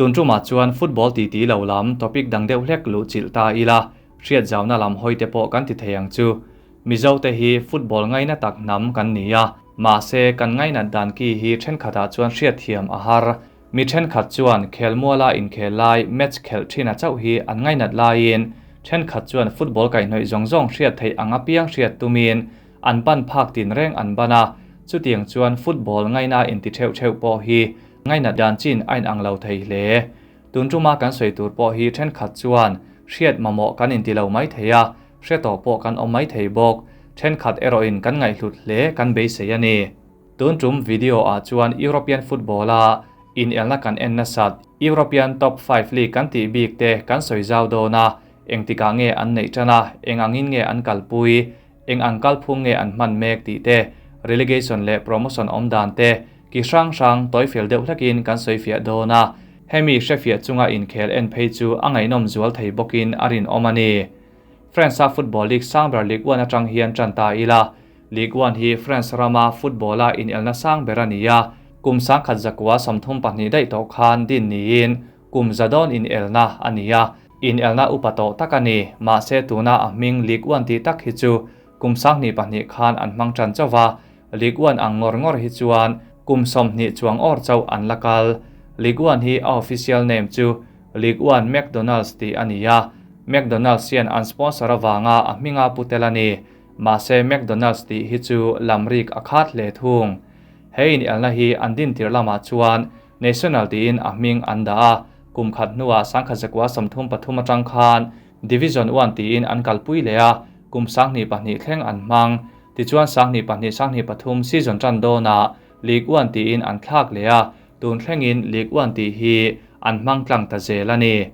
Tun tumah chuan football titi lo lam topic dang deuh hlek luh chilh ta ila, hriat zauna lam hawi te pawh kan ti thei ang chu. Mizo te hi football ngaina tak hnam kan ni a, mahse kan ngainat dan ki hi thenkhatah chuan hriatthiam a har. Mi thenkhat chuan khelmuala inkhel lai match khelh thina chauh hi an ngainat laiin thenkhat chuan football kaihhnawih zawng zawng hriat theih ang apiang hriat tumin an ban phak tinreng an ban a, chutiang chuan football ngaina inti theuh theuh pawh hi ngainat dan chin a inang lo thei hle. Tun tuma kan sawi tur pawh hi thenkhat chuan hriat mamawh kan inti lo mai thei a, hre tawh pawh kan awm mai thei bawk. Thenkhat erawhin kan ngaihhlut hle kan beisei a ni. Tun tum video ah chuan European football a inelna kan en nasat European Top 5 League kan tih bik te kan sawi zau dawn a, engtikah nge an neih tan a, eng angin nge an kalpui, eng ang kalphung nge an hman mek tih te, relegation leh promotion awm dan te, ki hrang hrang tawifel deuh hlekin kan sawi fiah dawn a, hemi hrefiah chunga inkhel en phei chu a ngaihnawm zual thei bawkin a rinawm a ni. France-a football league sang ber Ligue 1 atang hian tan ta ila, Ligue 1 hi France rama football-a inelna sang ber a ni a, kum 1932 daih tawh khan din niin kum za dawn inelna a ni a, inelna upa tawh tak a ni, mahse tuna a hming Ligue 1 tih tak hi chu kum 2002 khan an hmang tan chauh va, Ligue 1 ang ngawr ngawr hi chuan kum 20 chuang awr chauh an la kal. Ligue 1 hi a official name chu Ligue 1 McDonald's tih a ni a, McDonald's hian an sponsor avanga a hminga putel a ni, mahse McDonald's tih hi chu lamrik a khat hle thung. He inelna hi an din tir lamah chuan National tiin a hming an dah a, kum khat hnuah 1933 atang khan Division 1 tiin an kalpui leh a, kum 2002 thleng an hmang. Tichuan 2002 2003 season tan dawnah League 1 tiin an thlak leh a, tun thlengin League 1 tih hi an hmang tlang ta zel a ni.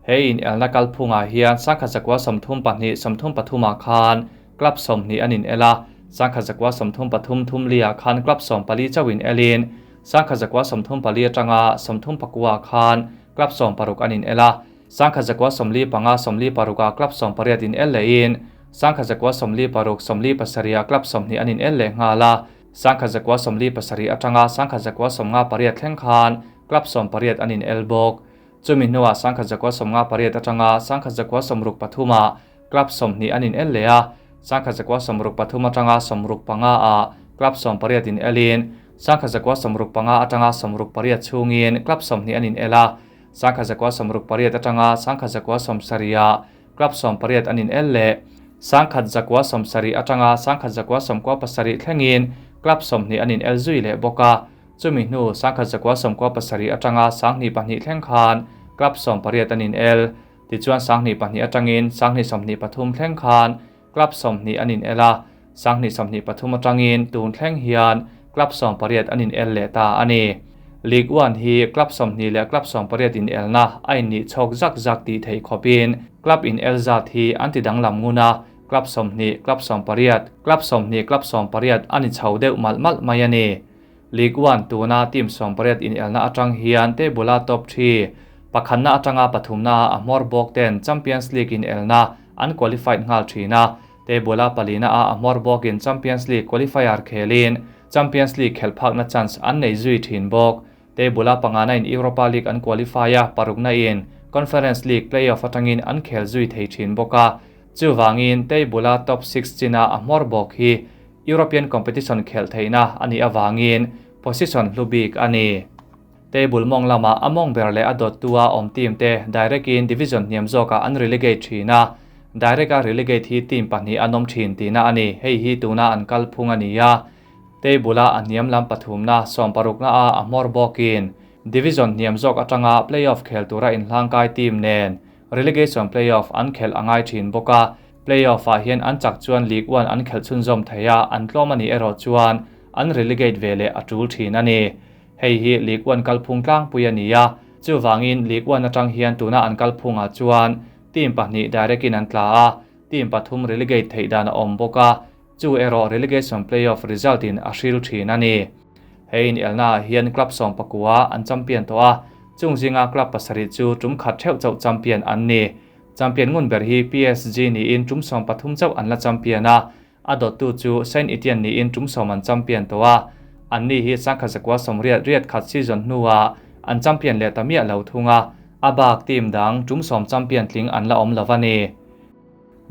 He inelna kalphungah hian 1932 33 khan club 20 an inel a, 1933 thumliah khan club 14 chauh in elin 1934 atanga 34 khan club 16 an inel a, 1945 46 club 18 in el lehin 1946 47 club 20 an inel leh nghal a, 1947 atanga 1958 thleng khan club 18 an inel bawk. Chumi hnuah 1958 atanga 1963 club 20 an inel leh a, 1963 atanga 65 ah club 18 in elin 1965 atanga 68 chhungin club 20 an inel a, 1968 atanga 1970 club 18 an inel leh 1970 atanga 1997 thlengin club 20 an inel zui leh bawk a, chumi hnu 1997 atanga 2002 thleng khan club 18 an inel. Tichuan 2002 atangin 2023 thleng khan club 20 an inel a, 2023 atangin tun thleng hian club 18 an inel leh ta a ni. League 1 hi club 20 leh club 18 inelna a innih chhawk zak zak tih theih khawpin club inel zat hi an ti danglam ngun a, club 20, club 18, club 20, club 18 ani chho deuh malh malh mai a ni. League 1 tuna team 18 inelna atang hian table-a top 3 pakhatna atanga pathumna a hmawr bawk ten Champions League inelna an qualified nghal thin a, table-a palina a hmawr bawkin Champions League qualifier khelin Champions League khelh phakna chance an nei zui thin bawk. Table-a pangana in Europa League an qualify a, parukna in Conference League playoff atangin an khel zui thei thin bawk a, chuwangin table-a top 6 china a hmawr bawk hi European competition khelh theihna ani awangin position hlubik ani. Table mong lama among ber leh a dot tua awm team te direct in division hniam zawkah an relegate thin a, direct a relegate hi team pahnih an awm thin tihna ani, hei hi tuna an kalphung ani a. Table a a hniam lam pathumna 16na a a hmawr bawkin division hniam zawk atanga playoff khel tura inhlangkai team nen relegation playoff an khelh angai thin bawk a, playoff ah hian an chak chuan League 1 an khelh chhunzawm thei a, an tlawm ani erawh chuan an relegate ve leh a tul thin ani. Hei hi League 1 kalphung tlangpui ani a, chuwangin League 1 atang hian tuna an kalphungah chuan team pahnih direct in an tla a, team pathum relegate theih dan a awm bawk a, chu erawh relegation playoff result in a hril thin ani. Hei in elna hian club 19 an champion tawh a, chung zinga club pasarih chu tum khat theuh chauh champion an ni. Champion ngun ber hi PSG niin tum 13 chauh an la champion a, a dawttu chu Saint Etienne niin tum 10 an champion tawh a, an ni hi 1981 season hnuah an champion leh ta miah lo thung a, a bak team dang tum sawm champion tling an la awm lo a ni.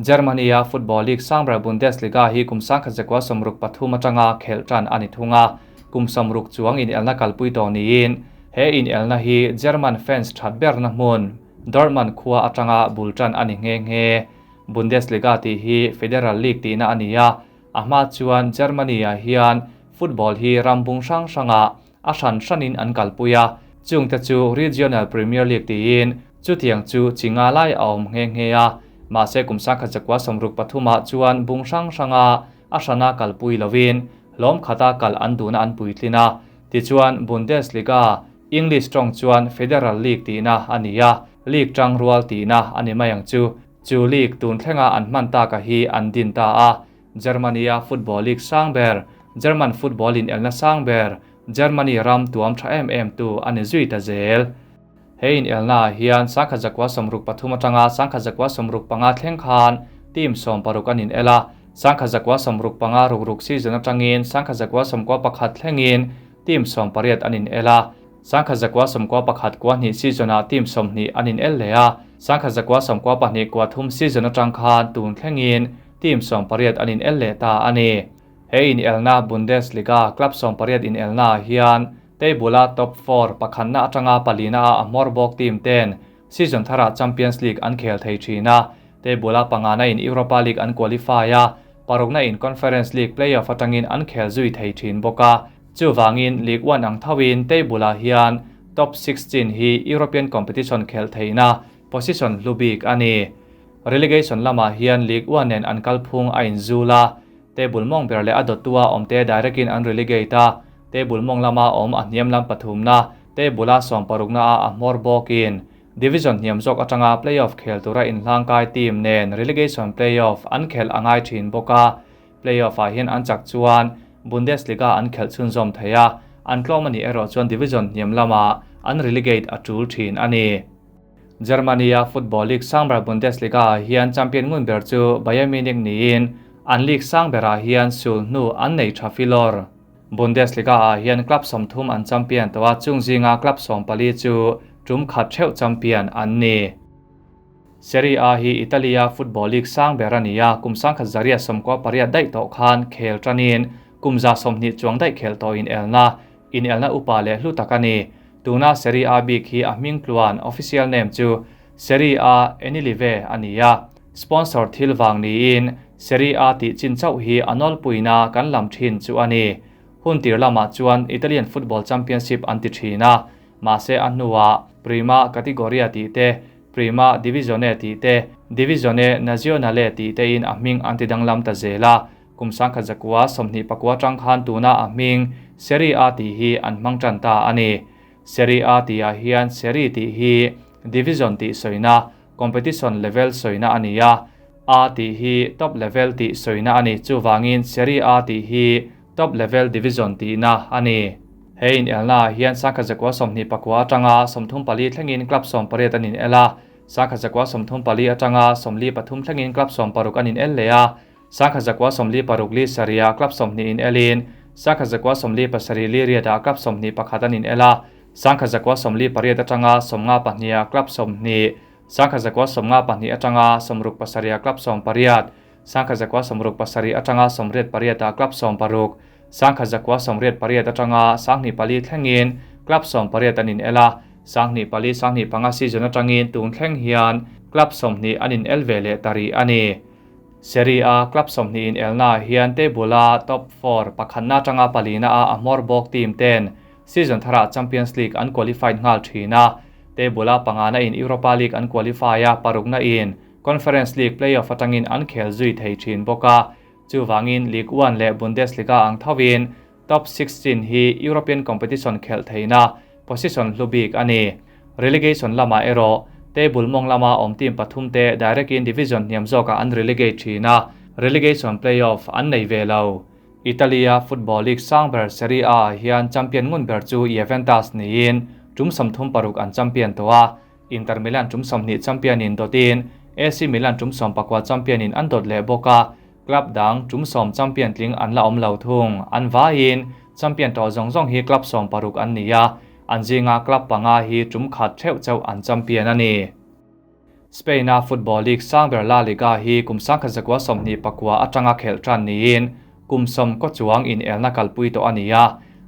Germany-a football league sang ber Bundesliga hi kum 1963 atanga khelh tan a ni thung a, kum 60 chuang inelna kalpui tawh niin he inelna hi German fans that berna hmun Dortmund khua atanga bul tan a ni nghe nghe. Bundesliga tih hi Federal League tihna a ni a, a hma chuan Germany-ah hian football hi ram bung hrang hrangah a hran hranin an kalpui a, chungte chu Regional Premier League tiin chutiang chu chi nga lai a awm nghe nghe a, mahse kum 1963-ah chuan bung hrang hranga a hrana kalpui lovin hlawm khata kal an duhna an puitlin a, tichuan Bundesliga, English tawng chuan Federal League tihna a ni a, league tang rual tihna a ni mai ang chu. Chu league tun thlenga an hman taka hi an din ta a, Germany-a football league sang ber, German football in elna sang ber, Germany ram tuam tha em em tu a ni zui ta zel. He in elna ah hian 1963 atanga 1965 thleng khan team 16 an in el a, 1965 ruk ruk season atangin 1991 thlengin team 18 an in el a, 1991 12 season ah team 20 an in el leh a, 1992 3 season atang khan tun thlengin team 18 an in el leh ta a ni. He in elna Bundesliga club 18 in elna hian table-a top 4 pakhatna atanga palina a a hmawr bawk team ten season thara Champions League an khel thei thin a, table-a pangana in Europa League an qualify a, parukna in Conference League playoff atangin an khel zui thei thin bawk a. Chuwangin League 1 ang thawin table-ah hian top 16 hi European competition khel theina position hlubik a ni. Relegation lamah hian League 1 nen an kalphung a inzul a, table mawng ber leh a dawttua awmte direct in an relegate a, table mawng lama awm a hniam lam pathumna table-a 16na a a hmawr bawkin division hniam zawk atanga playoff khel tura inhlangkai team nen relegation playoff an khel angai thin bawk a, playoff ah hian an chak chuan Bundesliga an khelh chhunzawm thei a, an tlawm ani erawh chuan division hniam lama an relegate a tul thin a ni. Germany-a football league sang ber Bundesliga ah hian champion ngun ber chu Bayern Munich niin an league sang berah hian sul hnu an nei tha filawr. Bundesliga ah hian club 30 an champion tawh a, chung zinga club 14 chu tum khat theuh champion an ni. Serie A hi Italia football league sang ber a ni a, kum 1998 daih tawh khan khel tanin kum 120 chuang daih khel tawh in elna upa leh hlu tak a ni. Tuna Serie A bik hi a hming tluan official name chu Serie A Enilive a ni a, sponsor thil wang niin Serie A tih chin chauh hi a nawlpuina kan lam thin chu a ni. Hun tir lamah chuan Italian Football Championship an ti thin a, mahse a hnuah Prima Categoria tih te, Prima Divisione tih te, Divisione Nazionale tih te in a hming an ti danglam ta zel a, kum 1929 tang khan tuna a hming Serie A tih hi an hmang tan ta a ni. Serie A tih ah hian Serie tih hi division tih soina, competition level soina a ni a, A tih hi top level tih soina a ni, chuwangin Serie A tih hi top level division tihna a ni. He in elna hian 1924 atanga 34 thlengin club 18 an in el a, 1934 atanga 43 thlengin club 16 an in el leh a, 1946 Serie A club 20 in elin 1937 Liria club 21 an in el a, 1948 atanga 52 club 20, 1952 atanga 67 club 18, 1967 atanga 88 club 16, 1988 atanga 24 thlengin club 18 an in el a, 24 25 season atangin tun thleng hian club 20 an in el ve leh tari a ni. Serie A club 20 in elna hian table-a top 4 pakhatna atanga palina a a hmawr bawk team ten season thara Champions League an qualified nghal thin a, table-a pangana in Europa League an qualify a, parukna in Conference League playoff atangin an khel zui thei thin bawk a, chuwangin League 1 leh Bundesliga ang thawin top 16 hi European competition khel theina position hlubik a ni. Relegation lama erawh table mawng lama awm team pathum te direct in division hniam zawkah an relegate thin a, relegation playoff an nei ve lo. Italia football league sang ber Serie A hian champion ngun ber chu Juventus niin tum 36 an champion tawh a, Inter Milan tum 20 champion in dawtin AC Milan tum 14 champion in an dawt leh bawk a, club dang tum 10 champion tling an la awm lo thung. An vaiin champion tawh zawng zawng hi club 16 an ni a, An zinga club panga hi tum khat theuh chauh an champion a ni. Spain-a football league sang ber La Liga hi kum 1929 atanga khelh tan niin kum 10 kaw chuang inelna kalpui tawh a ni a.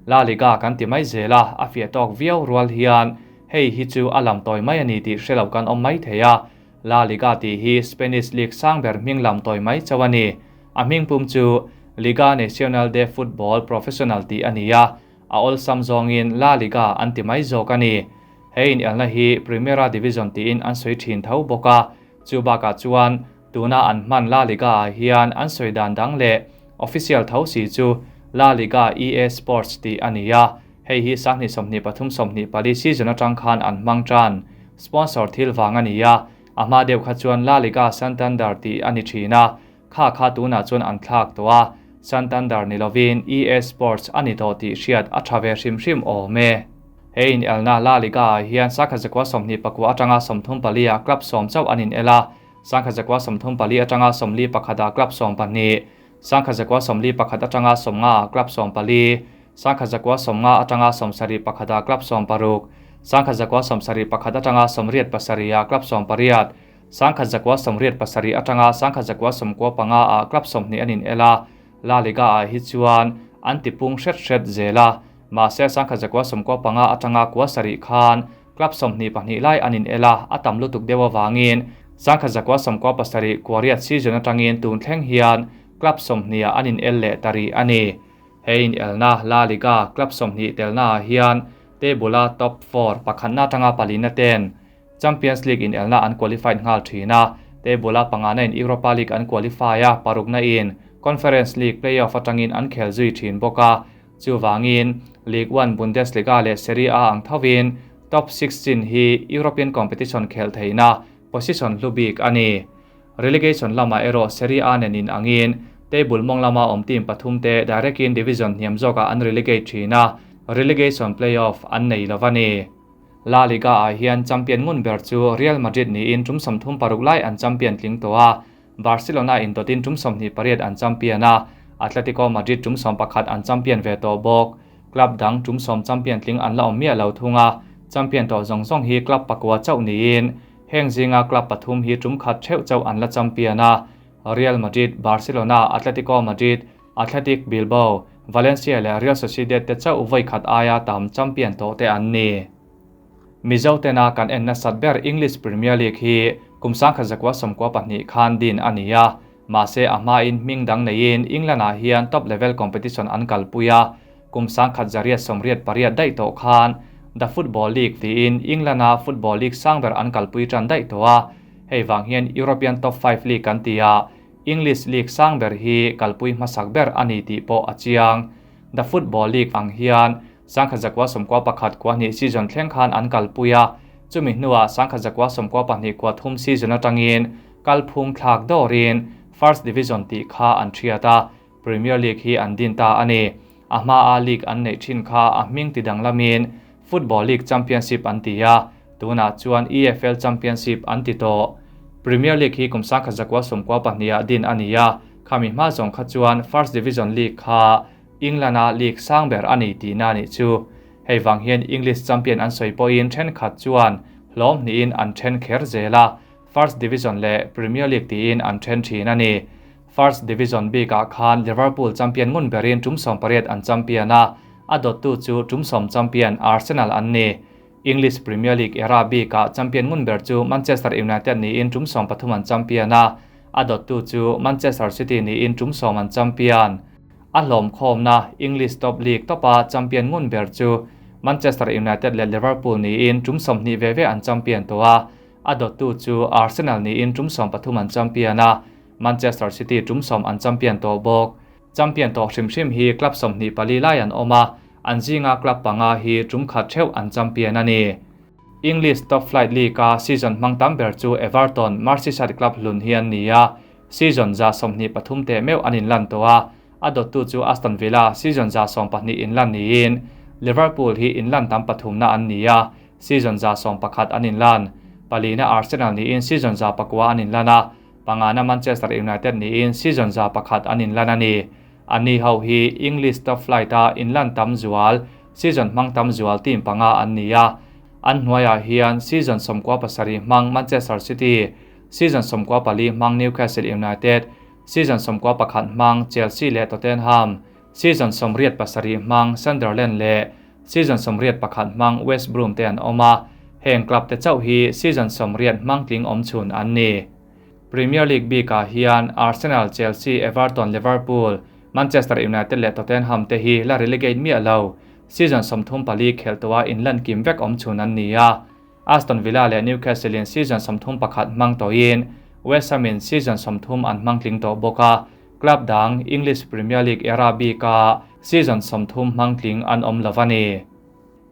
La Liga kan ti mai zel a, a fiah tawk viau rual hian hei hi chu a lam tawi mai a ni tih hre lo kan awm mai thei a. La Liga tih hi Spanish league sang ber hming lam tawi mai chauh a ni. A hming pum chu Liga Nacional de Football Professional tih a ni a, a awlsam zawngin La Liga an ti mai zawk a ni. He inelna hi Primera Division tiin an sawi thin tho bawk a, chu bakah chuan tuna an hman La Liga ah hian an sawi dan dang leh official tho si chu La Liga EA Sports tih a ni a, hei hi 2023/24 season atang khan an hmang tan. Sponsor thil vang a ni a, a hma deuh kha chuan La Liga Santander tih a ni thin a, kha kha tunah chuan an thlak tawh a, Santander ni lovin EA Sports a ni tawh tih hriat a tha ve hrim hrim awm e. He inelna La Liga ah hian 1929 atanga 34 ah club 10 chauh an inel a, 1934 atanga 41 ah club 12, 1941 atanga 50 ah club 14, 1950 atanga 71 ah club 16, 1971 atanga 87 ah club 18, 1987 atanga 1995 ah club 20 an inel a. La Liga ah hi chuan an tipung hret hret zel a, mahse 1995 atanga 70 khan club 22 lai an inel a, a tam lutuk deuh awangin 1997 40 season atangin tun thleng hian club 20 ah an inel leh ta rih a ni. He inelna La Liga club 20 telna ah hian table a top 4 pakhatna atanga palina ten Champions League inelna an qualified nghal thin a, table a pangana in Europa League an qualify a, parukna in Conference League playoff atangin an khel zui thin bawk a. Chuwangin League 1 Bundesliga leh Serie A ang thovin top 16 hi European competition khel theina position hlubik a ni. Relegation lama erawh Serie A nen in angin table mawng lama awm team pathum te direct in division hniam zawkah an relegate thin a, relegation playoff an nei lo a ni. La Liga ah hian champion ngun ber chu Real Madrid niin tum 36 lai an champion tling tawh a, Barcelona in dawtin tum 28 an champion a, Atletico Madrid tum 11 an champion ve tawh bawk. Club dang tum 10 champion tling an la awm miah lo thung a, champion tawh zawng zawng hi club pakua chauh niin heng zinga club pathum hi tum khat theuh chauh an la champion a, Real Madrid, Barcelona, Atletico Madrid, Athletic Bilbao, Valencia leh Real Sociedad te chauh voi khat aia tam champion tawh te an ni. Mizo tena kan enna sat ber English Premier League hi kum 1992 khan din a ni a, mahse a hmain hming dang neiin England ah hian top level competition an kalpui a, kum 1988 daih tawh khan The Football League tiin England a Football League sang ber an kalpui tan daih tawh a, hei wang hian European Top 5 League kan ti a, English League sang ber hi kalpui hmasak ber a ni tih pawh a chiang. The Football League ang hian 1991 season thleng khan an kalpui a, chumi hnuah 1992 season atangin kalphung thlak dawrin First Division tih kha an thiat a, Premier League hi an din ta a ni. A hma a league an neih thin kha a hming ti danglamin Football League Championship an ti a, tunah chuan EFL Championship an ti tawh. Premier League hi kum 1992 ah din a ni a, khami hma zawng kha chuan First Division League kha England a league sang ber a ni tihna ni chu. Hei wang hian English champion an sawi pawhin thenkhat chuan hlawm hnihin an then kher zel a, First Division leh Premier League tiin an then thin a ni. First Division bikah khan Liverpool champion ngun berin tum 18 an champion a, a dawttu chu tum 10 champion Arsenal an ni. English Premier League era bikah champion ngun ber chu Manchester United niin tum 13 an champion a, a dawttu chu Manchester City niin tum 10 an champion. A hlawm khawmna English Top League topa champion ngun ber chu Manchester United leh Liverpool niin tum 20 ve ve an champion tawh a, a dawttu chu Arsenal niin tum 13 an champion a, Manchester City tum 10 an champion tawh bawk. Champion tawh hrim hrim hi club 24 lai an awm a, an zinga club panga hi tum khat theuh an champion a ni. English Top Flight League a season hmang tam ber chu Everton Merseyside club hlun hi an ni a, season 123 te meuh an inlan tawh a, a dawttu chu Aston Villa season 12 inlan niin Liverpool hi inlan tam pathumna an ni a, season 11 an inlan. Palina Arsenal niin season 9 an inlan a, pangana Manchester United niin season 1 an inlan a ni. Ani ho hi English Top Flight a inlan tam zual season hmang tam zual team panga an ni a. An hnuaiah hian season 17 hmang Manchester City, season 14 hmang Newcastle United, season 11 hmang Chelsea leh Tottenham, season 87 hmang Sunderland leh season 81 hmang West Brom te an awm a. Heng club te chauh hi season 80 hmang tling awm chhun an ni. Premier League bikah hian Arsenal, Chelsea, Everton, Liverpool, Manchester United leh Tottenham te hi la relegate miah lo. Season 34 khelh tawha inlan kim vek awm chhun an ni a. Aston Villa leh Newcastle in season 31 hmang tawhin West Ham in season 30 an hmang tling tawh bawk a. Club dang English Premier League era bika season 30 hmang tling an awm lo a ni.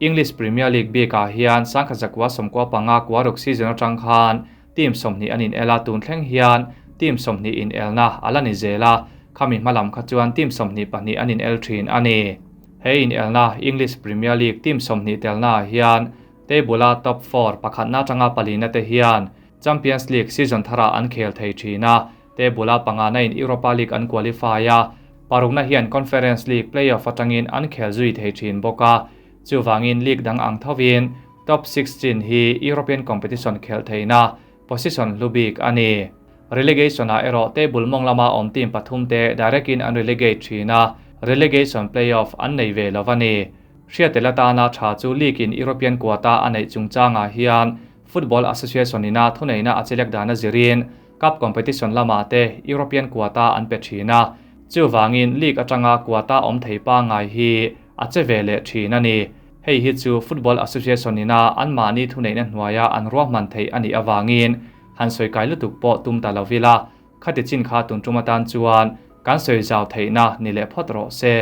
English Premier League bikah hian 1995 kuaruk season atang khan team 20 an in ela tun thleng hian team 20 in elna ala ni zela khami hmalam kha chuan team 22 an in el thin ani. He in elna English Premier League team 20 telna hian table top 4 pakhatna tanga palina te hian Champions League season thara an khel thei thina table pangana in Europa League an qualify a parukna hian Conference League playoff atangin an khel zui thei thin boka chuwangin league dang ang thovin top 16 hi European competition khel theina position hlubik ani. Relegation a ero table mong lama om team pathum te direct in an relegate thina relegation playoff an nei ve lovani. Hriatelatana tha chu league in European quota anei chungchanga hian Football Association ina thuneina achelek dana zirin cup competition lama te European quota an pe thina chuwangin league atanga quota om theipa ngai hi achevele thina ni. Hei hi chu Football Association ina an mani thuneina hnuaia an ruahman thei ani awangin han soi kai lutuk pawh tum ta lovila khati chin kha tun tumatan chuan kan soi zau theina ni le phot ro se.